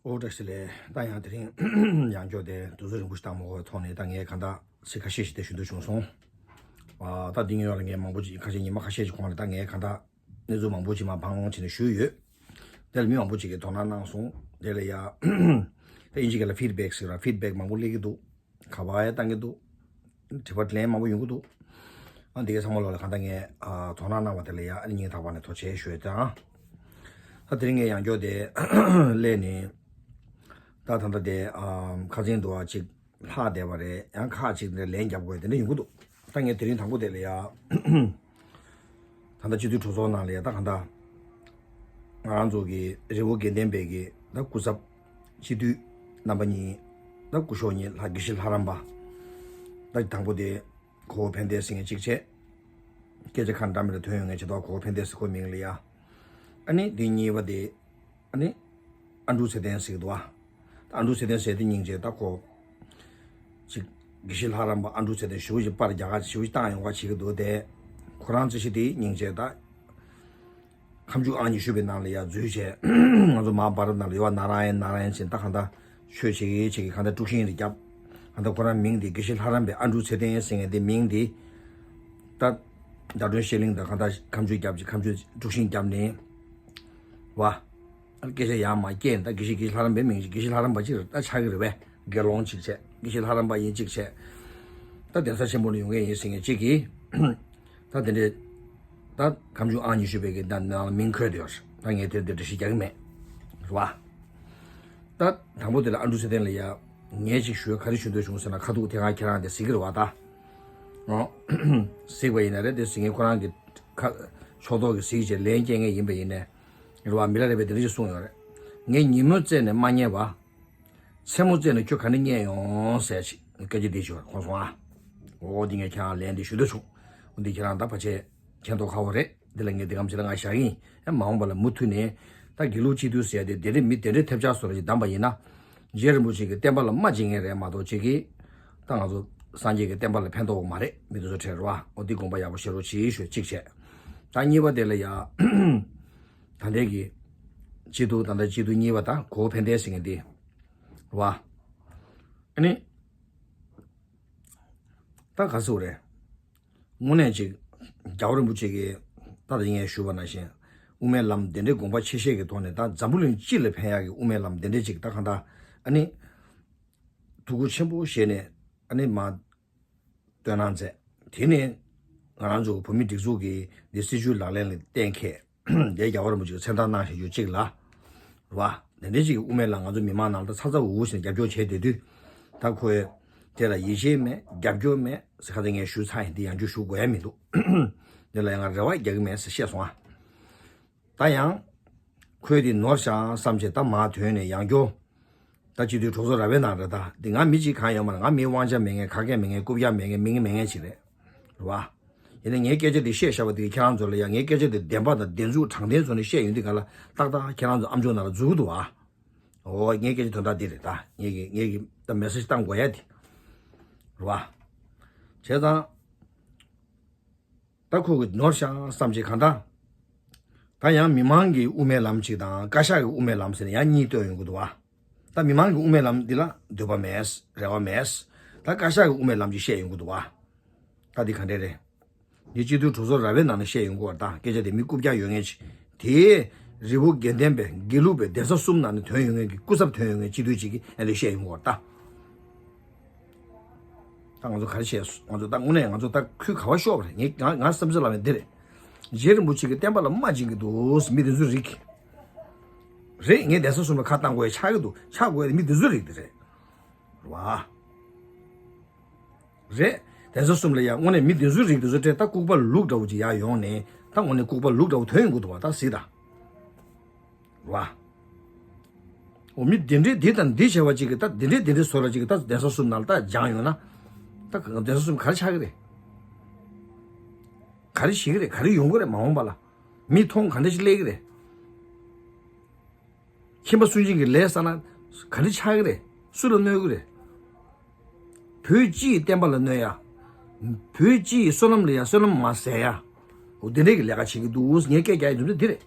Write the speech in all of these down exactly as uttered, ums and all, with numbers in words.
ཨོ་བཀྲ་ཤིས་བདེ་ལེགས། ད་ཡང་དེ་རིང་ཡང་བསྐྱར་དེ་དུས་ཚོད་རིང་པོ་ཞིག་བཏང་མ་དགོས་པའི་ཐོག་ནས། ད་ངས་གང་ལྟར་ཚིག་ཁ་ཤས་ཤིག་དེ་ཞུ་འདོད་བྱུང་སོང་། ཨ་ད་འདི་ཉིད་ཡོད་ལ་ངས་མང་པོ་ཅིག་ཁ་ཤས་ཉི་མ་ཁ་ཤས་ཅིག་གོང་ལ་ད་ངས་གང་ལྟར་གནས་ཚུལ་མང་པོ་ཅིག་མར་བང་བང་བྱས་ནས་ཞུས་ཡོད། དེ་ལ་མི་མང་པོ་ཅིག་གིས་དོ་སྣང་གནང་སོང་། དེ་ལ་ཡ་ད་ཨིན་ཇི་སྐད་ལ་ཕིཌ་བེག་ཟེར་བ། ཕིཌ་བེག་མང་པོ་སླེབས་ཀྱི་འདུག་ག་པར་ཡང་བཏང་གི་འདུག་དྲི་བ་དྲིས་ལན་མང་པོ་ཡོང་གི་འདུག་ཨ་འདི་གའི་ཚང་མ་ལོག་ལ་གང་ལྟར་ངས་ཨ་དོ་སྣང་གནང་བ་དེ་ལ་ཡང་ཨ་ནི་སྙིང་ཐག་པ་ནས་ཐུགས་རྗེ་ཆེ་ཞུ་ཡ་དང་། ད་དེ་རིང་ངས་ཡང་བསྐྱར་དེ་སླེབས་ནས། ད་ད་ལྟ་དེ་ཨ་ཁ་སང་དུ་བ་ཅིག་ལྷག་བསྡད་པ་རེད། ཡང་ཁག་ཅིག་ནས་ལན་རྒྱབ་དགོས་དེ་འདྲ་ཡོང་གི་འདུག་ད་ངས་དེ་རིང་དང་པོ་དེ་ལ་ཡ། ད་ལྟ་སྤྱི་འཐུས་གྲོས་ཚོགས་ནང་ལ་ཡ་ད་གང་ལྟར་ང་རང་ཚོ་གི་རི་བོ་དགེ་ལྡན་པའི་གི་ད་སྐུ་ཚབ་སྤྱི་འཐུས་རྣམ་པ་གཉིས། ད་སྐུ་ཞབས་གཉིས་ལྷ་དགེ་བཤེས་ལྷ་རམས་པ། ད་དང་པོ་དེ་གོ་བོ་ཕན་བདེ་ཟེར་མཁན་གཅིག་བྱས། སྐད་ཆ་ཁ་འདྲ་མི་འདྲ་ཐོན་ཡོང་མཁན་ཅིག་འདུག་གོ་བོ་ཕན་བདེ་ཟེར་ཁོ་མིང་ལ་ཡ། ཨ་ནི་དེ་གཉིས་པ་དེ་ཨ་ནི་ཨ་འབྲུག་ཚེ་བརྟན་ཟེར་གི་འདུག་བ། ཨ་འབྲུག་ཚེ་བརྟན་ཟེར་དེ་སྙིང་རྗེ། ད་ཁོ་ཅིག་དགེ་བཤེས་ལྷ་རམས་པ་ཨ་འབྲུག་ཚེ་བརྟན་ཞེ་པོ་ཅིག་པར་རྒྱག་ག་ཞེ་པོ་ཅིག་བཏང་ཡོང་ག་བྱེད་ཀྱི་འདུག་དེ་ཁོ་རང་རྩིས་གཞི་དེ་སྙིང་རྗེ། ད་ཁ་མཆུ་ཨང་ཉི་ཤུ་པའི་ནང་ལ་ཡ་འཛུལ་བྱས། ང་ཚོ་མ་བར་ནང་ལ་ཡོད་པ་ན་ར་ཡན་ན་ར་ཡན་ཟེར། ད་གང་ལྟར་ཆོས་བྱེད་ཀྱི་བྱེད་ཀྱི་གང་ལྟར་དཀྲུག་ཤིང་རེ་བརྒྱབ། གང་ལྟར་ཁོ་རང་མིང་དེ་དགེ་བཤེས་ལྷ་རམས་པའི་ཨ་འབྲུག་ཚེ་བརྟན་ཟེར་མཁན་དེ་མིང་དེ། ད་ཟླ་སྒྲོན་ཤེས་གླིང་དང་གང་ལྟར་ཁ་མཆུ་བརྒྱབ་ཅིག་ཁ་མཆུ་དཀྲུག་ཤིང་བརྒྱབ་ནས་བ། སྐད་ཆ་ཡང་མ་སྐྱེལ། ད་དགེ་བཤེས་དགེ་བཤེས་ལྷ་རམས་པའི་མིང་ཅིག་དགེ་བཤེས་ལྷ་རམས་པ་ཅིག་རེད། ད་ཆགས་ཀྱི་རེད་པས། དགེ་སློང་ཅིག་བྱས། དགེ་བཤེས་ལྷ་རམས་པ་ཡིན་གཅིག་བྱས། ད་གདན་ས་ཆེན་པོ་ནས་ཡོང་མཁན་ཡིན་ཟེར་མཁན་གཅིག་གིས། ད་དེ་འདྲའི་ད་ཁ་མཆུ་ཨང་ཉི་ཤུ་པའི་གི་ནང་ནང་ལ་མིང་འཁོད་དེ་ཡོད་རེད། ད་ངས་དེར་འདི་འགྲེལ་བཤད་རྒྱག་གི་མེད། རེད་བ། ད་དང་པོ་དེ་ལ་ཨ་འབྲུག་ཚེ་བརྟན་ལ་ཡ། ངས་ཅིག་ཞུ། ག་རེ་ཞུ་འདོད་བྱུང་ཟེར་ན། ཁ་ཐུག་དེ་སྔ་ཁྱེད་རང་དེ་གཟིགས་ཀྱི་རེད་བ་ད། ཨོ། གཟིགས་པ་ཡིན་ན་རེད། དེ་གཟིགས་མཁན་ཁོ་རང་གི་ཁ་ཕྱོགས་གཏོགས་ཀྱིས་གཟིགས་བྱས་ལན་སྐྱེལ་མཁན་ཡིན་པ་ཡིན་ནའི། རེད་བ། མི་ལ་རས་པས་དེ་འདྲ་ཞིག་གསུངས་ཡོད་རེད། ངས་ཉིན་མོ་བཙལ་ནས་མ་རྙེད་པ། མཚན་མོ་བཙལ་ནས་ཁྱོད་ག་ནས་རྙེད་ཡོང་ཟེར་ཞིག་སྐད་ཆ་འདི་ཞུ་བར་གོ་སོང་ཨ། འོ་འདི་ངས་ཁྱེད་རང་ལན་འདི་ཞུ་འདོད་བྱུང་། འོ་འདི་ཁྱེད་རང་ད་ཕལ་ཆེར་མཁྱེན་མདོག་ཁ་པོ་རེད། འདི་ལ་ངས་འདི་གམ་ཚེ་ལ་ང་བཞག་ཡིན། ཨེ་མ་འོངས་པ་ལ་མུ་མཐུད་ནས་ད་དགེ་ལུགས་སྤྱི་འཐུས་ཟེར་ཡ་དེ་དེ་འདྲས་མི་དེ་འདྲས་ཐེབས་ཆག་བཟོ་འདྲ་ཞིག་བདམས་པ་ཡིན་ན། རྗེ་རིན་པོ་ཆེ་གི་བསྟན་པ་ལ་རྨ་བྱེད་མཁན་རེད་མ་གཏོགས་ཅིག་གིས། ད་ང་ཚོ་སངས་རྒྱས་ཀྱི་བསྟན་པ་ལ་ཕན་ཐོགས་མ་རེད། མི་དེ་ཚོ་ཁྲེལ་རོ་ཨ། འོ་འདི་དགོངས་པ་ཡག་པོ་བཞེས་རོགས་གྱིས་ཞུ་གཅིག་བྱས། ད་གཉིས་པ་དེ་ལ་ཡ། ད་ལྟའི་གི་སྤྱི་འཐུས། ད་ལྟ་སྤྱི་འཐུས་གཉིས་པ་ད་གོ་བོ་ཕན་བདེ་ཟེར་མཁན་དེ། རེད་བ། ཨ་ནི། ད་ག་ཟེར་རེད། དངོས་གནས་ཅིག་རྒྱལ་བ་རིན་པོ་ཆེ་གིས་ད་ལྟ་ངས་ཞུས་པ་ནང་བཞིན། དབུ་མའི་ལམ་དེ་འདྲའི་དགོངས་པ་ཆེ་བཞེས་ཀྱི་ཐོག་ནས། ད་འཛམ་བུ་གླིང་སྤྱི་ལ་ཕན་ཡག་གི་དབུ་མའི་ལམ་དེ་འདྲའི་ཅིག་ད་གང་ལྟར་ཨ་ནི་ཐུགས་ཁུར་ཆེན་པོ་བཞེས་ནས་ཨ་ནི་མར་བཏོན་གནང་མཛད། དེ་ནས་ང་རང་ཚོ་བོད་མིའི་སྒྲིག་འཛུགས་ཀྱི་འདི་སྲིད་བྱུས་ལག་ལེན་ལ་གཏན་འཁེལ། དེ་རྒྱལ་བ་རིན་པོ་ཆེ་གིས་མཚན་རྟགས་གནང་བཞག་རྒྱུ་གཅིག་ལ། རེད་བ། དེ་འདྲའི་ཅིག་གི་དབུ་མའི་ལམ་ང་ཚོ་མི་མང་ནང་ལ་ད་ཚ་ཚ་འུར་འུར་བྱས་ནས་རྒྱབ་སྐྱོར་བྱས་བསྡད་དུས། ད་ཁོས་དེ་ལ་ཡིད་ཆེས་མེད། རྒྱབ་སྐྱོར་མེད་ཟེར་ཁ་ཚ་ངས་ཞུས་ཚར་ཡིན། འདི་ཡང་བསྐྱར་ཞུ་དགོས་ཡ་མི་འདུག་འདི་ལ་ཡང་ང་རེ་བ་རྒྱག་གི་མེད་ཟེར་བཤད་སོང་ཨ། ད་ཡང་ཁོས་དེ་ནོར་ཤག་བསམ་བྱས་ད་མར་ཐོན་ནས་ཡང་བསྐྱར། ད་སྤྱི་འཐུས་གྲོས་ཚོགས་ར་བའི་ནང་རེད། ད་འདི་ང་མི་གཅིག་གང་ཡོད་མ་རེད། ང་མིའི་དབང་ཆ་མེད་མཁན། ག་གེ་མེད་མཁན། རྐུབ་བཀྱག་མེད་མཁན། མི་ངན་མེད་མཁན་ཅིག་རེད། རེད་བ། ཡིན་ནའི་ངའི་སྐད་ཆ་འདི་བཤད་བཞག་པ་འདི་ཁྱེད་རང་ཚོ་ལ་ཡང་། ངའི་སྐད་ཆ་འདི་བདེན་པ་དང་བདེན་ཚུགས་དྲང་བདེན་བཟོ་ནས་བཤད་ཡོང་དུས་ག་ལ་ཏག་ཏག་ཁྱེད་རང་ཚོ་ཨམ་ཅོག་ནང་ལ་འཛུལ་གྱི་འདུག་ཨ། འོ་ངའི་སྐད་ཆ་དོན་དག་འདི་རེད། ད་ངེད་ཀྱི་ངེད་ཀྱི་ད་མེ་སེ་ཇི་བཏང་དགོས་ཡ་འདི་རེད་བ། བྱས་ཙང་། ད་ཁོ་གིས་ནོར་ཤག་བསམ་བྱས་གང་ལྟར། ད་ཡང་མི་མང་གི་དབུ་མའི་ལམ་གཅིག་དང་བཀའ་ཤག་གི་དབུ་མའི་ལམ་ཟེར་ནས་ཡང་གཉིས་བཏོན་ཡོང་གི་འདུག་བ། ད་མི་མང་གི་དབུ་མའི་ལམ་འདི་ལ་འདོད་པ་མེད། རེ་བ་མེད། ད་བཀའ་ཤག་གི་དབུ་མའི་ལམ་གཅིག་བཤད་ཡོང་གི་འདུག་བ། ད་འདི་ག་འདྲས་རེད། འདི་སྤྱི་འཐུས་གྲོས་ཚོགས་ར་བའི་ནང་ནས་བཤད་ཡོང་གི་ཡོད་རེད། ད་སྐད་ཆ་དེ་མི་རྐུབ་བཀྱག་ཡོད་མཁན་ཅིག་དེ། རི་བོ་དགེ་ལྡན་པའི་དགེ་ལུགས་པའི་གདན་ས་གསུམ་ནང་ནས་ཐོན་ཡོང་མཁན་གྱི་སྐུ་ཚབ་ཐོན་ཡོང་མཁན་སྤྱི་འཐུས་ཅིག་གིས་ཨ་འདྲས་བཤད་ཡོང་གི་ཡོད་རེད་ད། ད་ང་ཚོ་ག་རེ་བྱས་སོང་། ང་ཚོ་ད་དངོས་གནས་ང་ཚོ་ད་ཁུལ་ག་པར་ཤོར་བ་རེད། ངས་ང་ང་སེམས་ཚོར་ལབ་ཡ་འདི་རེད། རྗེ་རིན་པོ་ཆེ་གིས་བསྟན་པ་ལ་རྨ་བྱིན་གྱི་འདུག་མི་དེ་ཚོའི་རིགས་རེད། ངས་གདན་ས་གསུམ་ལ་ཁ་བཏང་དགོས་ཡ་ཆགས་ཀྱི་འདུག་ཆགས་དགོས་ཡ་མི་དེ་ཚོའི་རིགས་དེ་རེད། རེད་བ། རེད། གདན་ས་གསུམ་ལ་ཡ་དངོས་གནས་མི་དེ་ཚོའི་རིགས་དེ་ཚོ་སྤྲད། ད་ལྐུགས་པ་ལུག་འདྲ་བོ་ཅིག་ཡར་ཡོང་ནས། ད་དངོས་གནས་ལྐུགས་པ་ལུག་འདྲ་བོ་ཐོན་ཡོང་གི་འདུག་བ། ད་གཟིགས་དང་། རེད་བ། འོ་མི་འདི་འདྲས་འདི་དང་འདི་བྱས་པ་ཅིག་གིས། ད་འདི་འདྲས་འདི་འདྲས་བཟོ་ར་ཅིག་གིས་ད་གདན་ས་གསུམ་ནང་ལ་ད་སྦྱངས་ཡོང་ན། ད་གདན་ས་གསུམ་ག་རེ་ཆགས་ཀྱི་རེད། ག་རེ་བྱེད་ཀྱི་རེད། ག་རེ་ཡོང་གི་རེད་མ་འོངས་པ་ལ། མི་མཐོང་ག་འདྲ་ཞིག་སླེབས་ཀྱི་རེད། ཁྱིམ་པ་སུན་འབྱིན་གྱི་ལས་བསགས་ན་ག་འདྲ་ཆགས་ཀྱི་རེད། སུ་ལ་གནོད་ཀྱི་རེད། བོད་སྤྱི་ཡི་བསྟན་པ་ལ་གནོད་ཡ། བོད་སྤྱི་ཡི་བསོད་ནམས་ལ་ཡ་བསོད་ནམས་མ་ཟད་ཡ། འོ་དེ་འདྲས་ཀྱི་ལས་ཀ་བྱེད་ཀྱི་འདུག་ངས་སྐད་རྒྱག་ཡ་རྒྱུ་མཚན་འདི་རེད།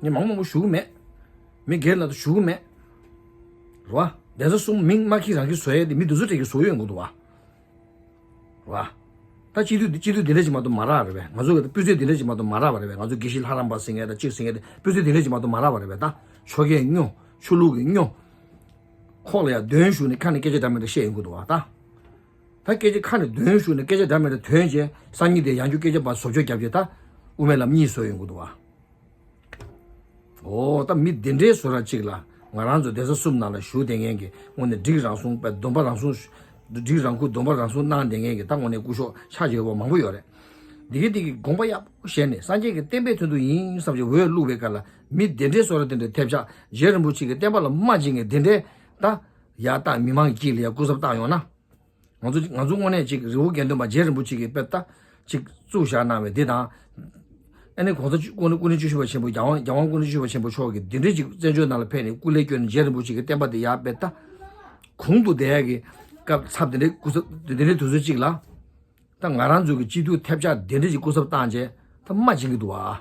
ངས་མང་མང་པོ་ཞུ་གི་མེད། མི་སྒེར་ལ་ཞུ་གི་མེད། རེད་བ། གདན་ས་གསུམ་མིང་མ་འཁྱེར་རང་གིས་བཟོ་ཡས་དེ་མི་དེ་ཚོ་གྲས་ཀྱིས་བཟོ་ཡོང་གི་འདུག་བ། རེད་བ། ད་སྤྱི་འཐུས་སྤྱི་འཐུས་དེ་འདྲ་ཅིག་མ་གཏོགས་མ་རག་རེད་བས། ང་ཚོ་གི་སྤུས་ཚད་དེ་འདྲ་ཅིག་མ་གཏོགས་མ་རག་པ་རེད་བས། ང་ཚོ་དགེ་བཤེས་ལྷ་རམས་པ་ཟེར་མཁན་དང་གཅིག་ཟེར་མཁན་དེ་སྤུས་ཚད་དེ་འདྲ་ཅིག་མ་གཏོགས་མ་རག་པ་རེད་བས། ད་ཆོལ་ཁའི་སྨྱོ། ཆོས་ལུགས་ཀྱི་སྨྱོ། ཁོག་ལ་ཡ་གདོན་ཞུགས་ནས་ཁ་ནས་སྐད་ཆ་འདྲ་མི་འདྲ་བཤད་ཡོང་གི་འདུག་བ་ད། ད་སྐད་ཆ་ཁ་ནས་གདོན་ཞུགས་ནས་སྐད་ཆ་འདྲ་མི་འདྲ་ཐོན་རྗེས་སང་ཉིན་དེ་ཡང་བསྐྱར་སྐད་ཆ་པ་བཟོ་བཅོས་བརྒྱབ་རྗེས་ད་དབུ་མའི་ལམ་གཉིས་བཟོས་ཡོང་གི་འདུག་བ། འོ་ད་མི་དེ་འདྲའི་བཟོ་ར་གཅིག་ལ་ང་རང་ཚོ་གདན་ས་གསུམ་ནང་ལ་བཞུགས་བསྡད་མཁན་གྱི་དངོས་གནས་སྒྲིག་རང་སྲུང་པའི་སྡོམ་པ་རང་སྲུང་། སྒྲིག་རང་ཁུར་སྡོམ་པ་རང་སྲུང་གནང་བསྡད་མཁན་གྱི་ད་དངོས་གནས་སྐུ་ཞབས་ཆ་བཞག་པ་མང་པོ་ཡོད་རེད། འདི་གི་འདི་གི་དགོངས་པ་ཡག་པོ་བཞེས་ནས་སངས་རྒྱས་ཀྱི་བསྟན་པའི་དོན་དུ་ཡིན་བསམ་ཞིག་འོས་བླུགས་པའི་སྐབས་ལ་མི་དེ་འདྲའི་བཟོ་ར་དེ་འདྲའི་ཐེབས་ཆག་རྗེ་རིན་པོ་ཆེ་གི་བསྟན་པ་ལ་རྨ་འབྱིན་མཁན་དེ་འདྲའི་ད་ཡག་ད་མི་མང་གི་དཀྱིལ་ལ་ཡ་སྐུ་ཚབ་བཏང་ཡོང་ན། ང་ཚོ་ང་ཚོ་དངོས་གནས་ཅིག་རི་བོ་དགེ་འདུན་པ་རྗེ་རིན་པོ་ཆེ་གིས་དཔེ་ལྟ་ཅིག་བཙུགས་བཞག་གནང་བའི་འདི་དང་། ཨ་ནི་གོང་ས་སྐུ་ཕྲེང་བཅུ་བཞི་པ་ཆེན་པོ་རྒྱལ་དབང་རྒྱལ་དབང་སྐུ་ཕྲེང་བཅུ་བཞི་པ་ཆེན་པོ་མཆོག་གིས་འདི་འདྲའི་ཅིག་བཙན་བྱོལ་ནང་ལ་ཕེབས་ནས་སྐུ་ལས་བསྐྱོན་ནས་རྗེ་རིན་པོ་ཆེ་གི་བསྟན་པ་འདི་ཡར་དཔེ་ལྟ། གོང་དུ་བསྡད་ཡག་གི་སྐབས་ཚབ་འདི་འདྲའི་སྐུ་ཚབ་འདི་འདྲའི་དུས་ཚོད་ཅིག་ལ། ད་ང་རང་ཚོ་གི་སྤྱི་འཐུས་ཐེབས་ཆག་འདི་འདྲའི་ཅིག་སྐུ་ཚབ་བཏང་རྗེས་ད་རྨ་འབྱིན་གྱི་འདུག་བ།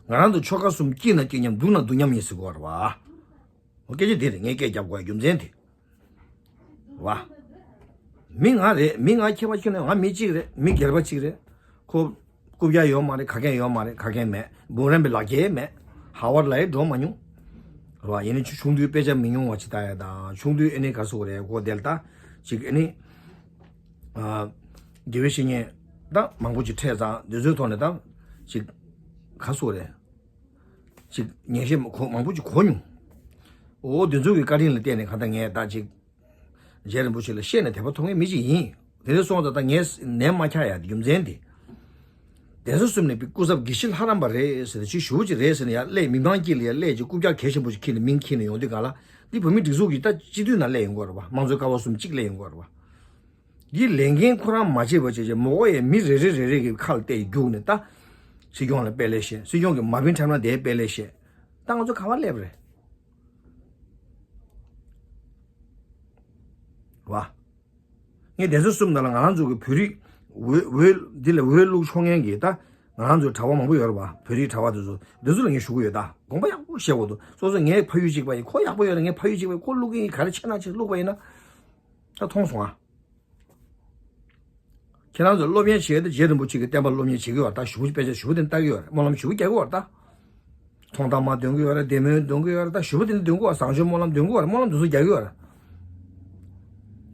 ང་རང་ཚོ་ཆོལ་ཁ་གསུམ་སྐྱིད་ན་སྐྱིད་མཉམ་སྡུག་ན་སྡུག་མཉམ་ཡིན་ཟེར་གོ་བ་རེད་བ། འོ་སྐད་ཆ་འདི་རེད། ངས་སྐད་རྒྱབ་དགོས་རྒྱུ་མཚན་དེ། བ། མི་ང་རེད། མི་ང་ཁྱད་པར་ཁྱོན་ནས་ང་མི་གཅིག་རེད། མི་སྒེར་པ་གཅིག་རེད། ཁོ་རྐུབ་བཀྱག་ཡོད་མ་རེད། ག་གེ་ཡོད་མ་རེད། ག་གེ་མེད། འབུམ་རམས་པའི་ལག་འཁྱེར་མེད། ཧར་ཝར་ལ་ཡི་འགྲོ་མ་མྱོང་། རེད་བ། ཡིན་ནའི་ཆུང་དུས་དཔེ་ཆ་མི་ཉུང་བ་ཅིག་ལྟ་ཡ་དང་ཆུང་དུས་ཨེ་ནི་ག་སོ་རེད་གོ་དེ་ལ་ད་ཅིག་ཨེ་ནི། དགེ་བའི་བཤེས་གཉེན་ད་མང་པོ་ཅིག་འཕྲད་ཙང་དེ་ཚོའི་ཐོག་ནས་ད་ཅིག་ག་སོ་རེད། ཅིག་ཉན་བཤད་མ་གོ་མང་པོ་ཅིག་གོ་མྱོང་། འོ་དེ་ཚོ་གི་བཀའ་དྲིན་ལ་བརྟེན་ནས་གང་ལྟར་ངས་ད་ཅིག་རྗེ་རིན་པོ་ཆེ་ལ་བཤད་ནས་དད་པ་ཐོབ་མཁན་མི་ཅིག་ཡིན། དེ་འདྲ་སོང་ཙང་ད་ངས་ནད་མ་འཁྱག་ཡ་རྒྱུ་མཚན་དེ། གདན་ས་གསུམ་ནས་སྐུ་ཚབ་དགེ་བཤེས་ལྷ་རམས་པ་རེད་ཟེར་ནས་ཅིག་ཞུ་ཅིག་རེད་ཟེར་ནས་ཡར་སླེབས་མི་མང་དཀྱིལ་ལ་ཡར་སླེབས་ཅིག་རྐུབ་བཀྱག་གལ་ཆེན་པོ་ཞིག་འཁྱེར་ནས་མིང་འཁྱེར་ནས་ཡོང་དུས་གང་ལ་འདི་བོད་མི་སྒྲིག་འཛུགས་ཀྱི་ད་སྤྱི་འཐུས་ནང་སླེབས་ཡོང་གི་ཡོད་རེད་བ། དམངས་གཙོའི་ཀ་བ་གསུམ་གཅིག་སླེབས་ཡོང་གི་ཡོད་རེད་བ། འདིའི་ལས་འགན་ཁོ་རང་མ་བྱས་པ་བྱས་བྱས་མོ་གོ་ཡས་མི་རེ་རེ་རེ་རེ་གི་ཁ་ལ་བལྟས་རྒྱུགས་ནས་ད། སྲིད་སྐྱོང་ལ་དཔེ་ལས་བཤད། སྲིད་སྐྱོང་གི་མ་ཕན་ཁྲམ་ན་དེའི་དཔེ་ལས་བཤད། ད་ང་ཚོ་ག་བ་སླེབས་རེད། བ། ངས་གདན་ས་གསུམ་ནང་ལ་ང་རང་ཚོ་གི་བོད་རིགས་འོས་འོས་འདི་ལ་འོས་བླུག་ཆོག་མཁན་གྱི་ད་ང་རང་ཚོའི་གྲྭ་པ་མང་པོ་ཡོད་རེད་བ། བོད་རིགས་གྲྭ་པ་དེ་ཚོ་འདི་ཚོ་ལ་ངས་ཞུ་གི་ཡོད། ད་དགོངས་པ་ཡག་པོ་བཞེས་དགོས་འདུག་སོ་སོ་ངའི་ཕ་ཡུལ་གཅིག་པ་ཡིན། ཁོ་ཡག་པོ་ཡོད་རེད། ངའི་ཕ་ཡུལ་གཅིག་པ་ཡིན། ཁོ་བླུག་གི་ཡིན། ག་རེ་ཆེ་ན་ཆེ་བླུག་པ་ཡིན་ན། ད་མཐོང་སོང་ཨ། ཁྱེད་རང་ཚོ་སློབ་གཉེར་བྱེད་ཡ་དེ་རྗེ་རིན་པོ་ཆེ་གི་བསྟན་པ་སློབ་གཉེར་བྱེད་ཀྱི་ཡོད་རེད། ད་ཞུ་བོ་དཔེ་ཆ་ཞུ་བོ་དེ་ལྟ་གི་ཡོད་རེད། སྨོན་ལམ་ཞུ་བོ་རྒྱག་གི་ཡོད་རེད་ད། ཐོག་མཐའ་མ་འདོན་གི་ཡོད་རེད། བདེ་སྨོན་འདོན་གི་ཡོད་རེད། ད་ཞུ་བོ་དེ་ནི་འདོན་གི་ཡོད་རེད། བཟང་སྤྱོད་སྨོན་ལམ་འདོན་གི་ཡོད་རེད། སྨོན་ལམ་དེ་ཚོ་རྒྱག་གི་ཡོད་རེད།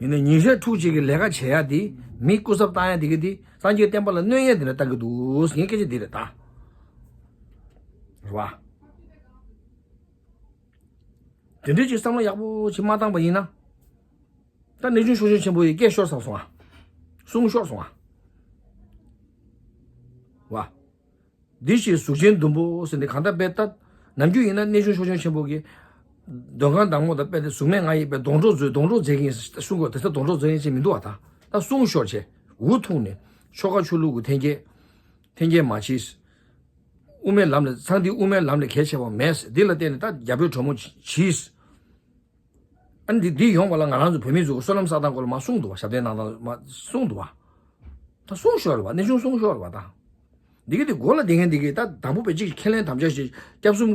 ཡིན་ནའི་ཉིན་ཤས་འཁྲུག་ཅིག་གི་ལས་ཀ་བྱེད་ཡ་དེ་མི་སྐུ་ཚབ་བཏང་ཡ་དེ་གི་དེ་སངས་རྒྱས་བསྟན་པ་ལ་གནོད་ཡ་དེ་འདྲ་བཏང་གི་འདུག་ཟེར་ངའི་སྐད་ཆ་དེ་རེད་ད། རེད་བ། དེ་འདྲའི་ཅིག་བསམ་བློ་ཡག་པོ་ཅིག་མ་བཏང་པ་ཡིན་ན། ད་གནས་ཆུང་ཤོར་ཆུང་ཆེན་པོ་ཡི་སྐད་ཤོར་ཚར་སོང་ཨ། གསུང་ཤོར་སོང་ཨ། བ། འདི་ཞེས་གཟུགས་ཅན་བདུན་པོ་ཟེར་ནས་གང་ལྟར་དཔེ་ལྟ། ནམ་རྒྱུན་ཡིན་ན་གནས་ཆུང་ཤོར་ཆུང་ཆེན་པོ་གི་འདོན་ཁང་བདག་མོ་དང་དཔེ་དེ་གཟུགས་མེད་ང་ཡིས་དཔེ་སྡོང་གྲོགས་མཛོད་སྡོང་གྲོགས་མཛད་ཀྱི་ཡིན་གསུང་དགོས། དེ་ཚོ་སྡོང་གྲོགས་མཛད་ཡིན་ཅེས་མི་འདུག་བ། ད་ད་གསུང་ཤོར་བྱས་འུ་ཐུག་ནས་ཆོལ་ཁ་ཆོས་ལུགས་ཀྱི་འཐེན་འཁྱེར་འཐེན་འཁྱེར་མ་བྱེད། དབུ་མའི་ལམ་ལ་ཚང་འདི་དབུ་མའི་ལམ་ལ་གལ་ཆེ་བ་མེད། འདི་ལ་བརྟེན་ནས་ད་རྒྱ་བོད་གྲོས་མོལ་གྱིས། ཨ་ནི་འདི་འདི་ཡོང་བ་ལ་ང་རང་ཚོ་བོད་མི་ཚོ་གི་བསོད་ནམས་བསགས་སྟངས་སྐོར་ལ་མ་གསུངས་འདུག་བ། ཞབས་བརྟན་གནང་སྟངས་མ་གསུངས་འདུག་བ། ད་གསུངས་ཤོར་བ། གནས་ཆུང་གསུངས་ཤོར་བ་ད། འདི་གི་འདི་མགོ་ལ་བསྡད་མཁན་འདི་གི་ད་དང་པོ་པའི་གཅིག་ཁས་ལེན་དམ་བཅའ་ཞིག་སྐྱབས་གསུམ་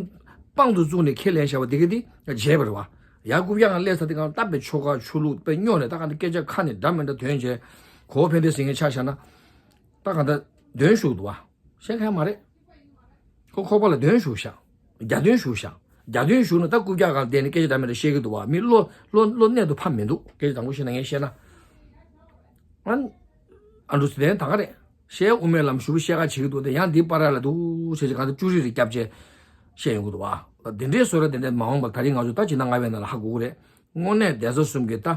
དཔང་དུ་བཙུགས་ནས་ཁས་ལེན་བྱ་བ་འདི་གི་འདི་བརྗེད་པ་རེད་བ། ཡར་རྐུབ་བཀྱག་ངང་སླེབས་ཚར་དེ་གང་ལྟ་བའི་ཆོལ་ཁ་ཆོས་ལུགས་དཔེ་སྨྱོ་ནས་ད་གང་འདི་སྐད་ཆ་ཁ་ནས་འདྲ་མི་འདྲ་ཐོན་བྱས་གོ་བོ་ཕན་བདེ་ཟེར་མཁན་ཆ་བཞག་ན། ད་གང་ལྟར་འདོན་ཞུགས་འདུག་བ། བཤད་མཁན་མ་རེད། ཁོ་ཁོག་པ་ལ་འདོན་ཞུགས་ཤག་རྒྱ་འདོན་ཞུགས་ཤག་རྒྱ་འདོན་ཞུགས་ན་ད་རྐུབ་བཀྱག་སྒང་བསྡད་ནས་སྐད་ཆ་འདྲ་མི་འདྲ་བཤད་ཀྱི་འདུག་བ། མི་བློ་བློ་བློ་གནད་དུ་ཕབ་མི་འདུག་སྐད་ཆ་དང་པོ་བཤད་ན་ངས་བཤད་ན། ཨ་ཨ་འབྲུག་སི་ལན་ད་ག་རེད། བཤད་དབུ་མའི་ལམ་ཞུ་བཤད་ཁ་བྱེད་ཀྱི་འདུག་དེ་ཡང་འདི་པར་ལ་འདུག་བྱས་ཀྱི་གང་ལྟར་ཅུ་རི་རི་སྐྱབས་ཆེ་བཤད་ཡོང་གི་འདུག་བ། དེ་འདྲའི་བཟོ་འདྲ་དེ་འདྲ་མ་འོངས་པར་ད་རིང་ང་ཚོ་ད་ཇི་ན་ང་བའི་ནང་ལ་ཧ་གོ་གི་རེད། དངོས་གནས་གདན་ས་གསུམ་གྱི་ད།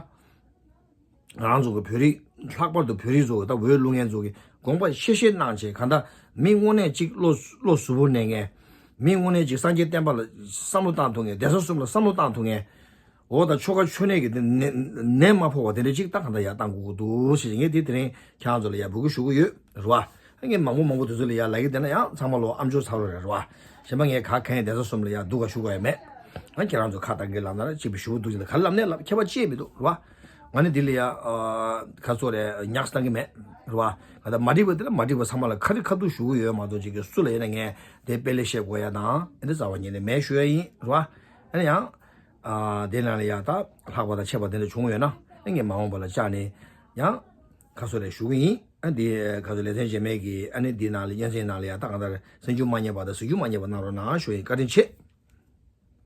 ང་རང་ཚོ་གི་བོད་རིགས། ལྷག་པར་དུ་བོད་རིགས་ཚོ་གི་ད་འོས་བླུག་མཁན་ཚོ་གི་དགོངས་པ་ཆེ་བཞེས་གནང་བྱས་གང་ལྟར་མི་དངོས་གནས་གཅིག་བློ་བློ་གཟུ་བོར་གནས་མཁན། མི་དངོས་གནས་གཅིག་སངས་རྒྱས་བསྟན་པ་ལ་བསམ་བློ་བཏང་ཐུབ་མཁན། གདན་ས་གསུམ་ལ་བསམ་བློ་བཏང་ཐུབ་མཁན། འོ་ད་ཆོལ་ཁ་ཆོལ་ནད་ཀྱི་དེ་ནད་ནད་མ་ཕོག་པ་དེ་འདྲ་གཅིག་ད་གང་ལྟར་ཡར་བཏང་དགོས་ཀྱི་འདུག་ཞེས་ངས་དེ་དེ་རིང་ཁྱེད་རང་ཚོ་ལ་ཡར་འབོད་སྐུལ་ཞུ་གི་ཡོད་རེད་བ། ངས་མང་པོ་མང་པོ་དེ་ཚོ་ལ་ཡར་ལབ་ཀྱི་བསྡད་ན་ཡང་ཚང་མ་ལོ་ཨམ་ཅོག་ཚ་རོ་རེད་རེད་བ། གཞན་པ་ངས་ག་གང་ཡང་གདན་ས་གསུམ་ལ་ཡར་འདུག་ག་ཞུ་དགོས་ཡ་མེད། ང་ཁྱེད་རང་ཚོ་ཁ་བཏང་གི་ལབ་ན་ར་གཅིག་པུ་ཞུ་འདུག་ཅེས་ལ་ག་ལབ་ནས་ལབ་ཁྱད་པར་ཅི་ཡང་མི་འདུག་རེད་བ། ང་ནི་འདི་ལ་ཡ་ཨ་ཁ་ཚོ་རེ་ཉག་བཏང་གི་མེད་རེད་བ། ང་ད་མ་འགྲིག་པ་དེ་ལ་མ་འགྲིག་པ་ཚང་མ་ལ་ཁ་རི་ཁ་ཐུག་ཞུ་གི་ཡོད་མ་གཏོགས་ཅིག་གི་སུ་ལ་ཡིན་ན་ངས་དེ་དཔེ་ལེགས་བཤད་དགོས་ཡ་དང་ཨེ་འདི་རྩ་བ་ཉིད་ནས་མེད་ཞུ་ཡ་ཡིན་རེད་བ། ཨ་ནི་ཡང་། ཨ་དེ་ནང་ལ་ཡ་ད་ལྷག་པ་དང་ཆད་པ་དེ་འདྲ་བྱུང་ཡོད་ན་ཨ་ངས་མ་འོངས་པ་ལ་བཅར་ནས་ཡང་ཁ་སོ་རེ་ཞུ་གི་ཡིན། ཨ་འདི་ཁ་སོ་ལེ་ཚན་རྗེས་མའི་གི་ཨ་ནི་འདི་ནང་ལ་སྙན་སེང་ནང་ལ་ཡ་ད་གང་ལྟར་གསན་རྒྱུ་མ་བསྙེལ་བ་དང་གཟིགས་རྒྱུ་མ་བསྙེལ་བ་གནང་རོགས་གནང་ཞུ་ཡིན། བཀའ་དྲིན་ཆེ།